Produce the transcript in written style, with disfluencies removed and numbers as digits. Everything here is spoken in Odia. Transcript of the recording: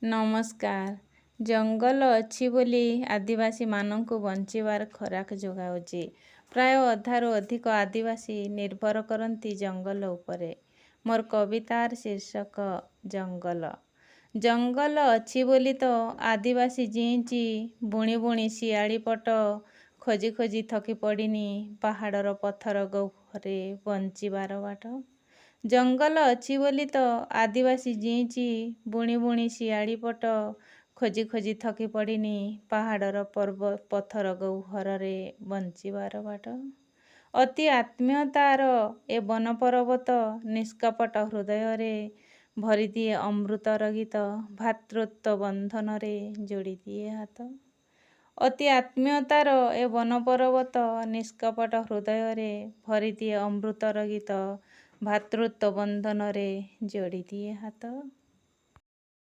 ନମସ୍କାର। ଜଙ୍ଗଲ ଅଛି ବୋଲି ଆଦିବାସୀମାନଙ୍କୁ ବଞ୍ଚିବାର ଖୋରାକ ଯୋଗାଉଛି। ପ୍ରାୟ ଅଧାରୁ ଅଧିକ ଆଦିବାସୀ ନିର୍ଭର କରନ୍ତି ଜଙ୍ଗଲ ଉପରେ। ମୋର କବିତାର ଶୀର୍ଷକ ଜଙ୍ଗଲ। ଜଙ୍ଗଲ ଅଛି ବୋଲି ତ ଆଦିବାସୀ ଜିଇଁଚି, ବୁଣି ବୁଣି ଶିଆଳି ପଟ ଖୋଜି ଖୋଜି ଥକି ପଡ଼ିନି ପାହାଡ଼ର ପଥର ଗହ୍ୱରରେ ବଞ୍ଚିବାର ବାଟ। ଜଙ୍ଗଲ ଅଛି ବୋଲି ତ ଆଦିବାସୀ ଜିଇଁଚି, ବୁଣି ବୁଣି ଶିଆଳି ପଟ ଖୋଜି ଖୋଜି ଥକି ପଡ଼ିନି ପାହାଡ଼ର ପର୍ବ ପଥର ଗହ୍ୱରରେ ବଞ୍ଚିବାର ବାଟ। ଅତି ଆତ୍ମୀୟତାର ଏ ବନ ପର୍ବତ ନିଷ୍କପଟ ହୃଦୟରେ ଭରିଦିଏ ଅମୃତର ଗୀତ, ଭ୍ରାତୃତ୍ୱ ବନ୍ଧନରେ ଯୋଡ଼ିଦିଏ ହାତ। ଅତି ଆତ୍ମୀୟତାର ଏ ବନ ପର୍ବତ ନିଷ୍କପଟ ହୃଦୟରେ ଭରିଦିଏ ଅମୃତର ଗୀତ, ଭ୍ରାତୃତ୍ୱ ବନ୍ଧନରେ ଯୋଡ଼ିଦିଏ ହାତ।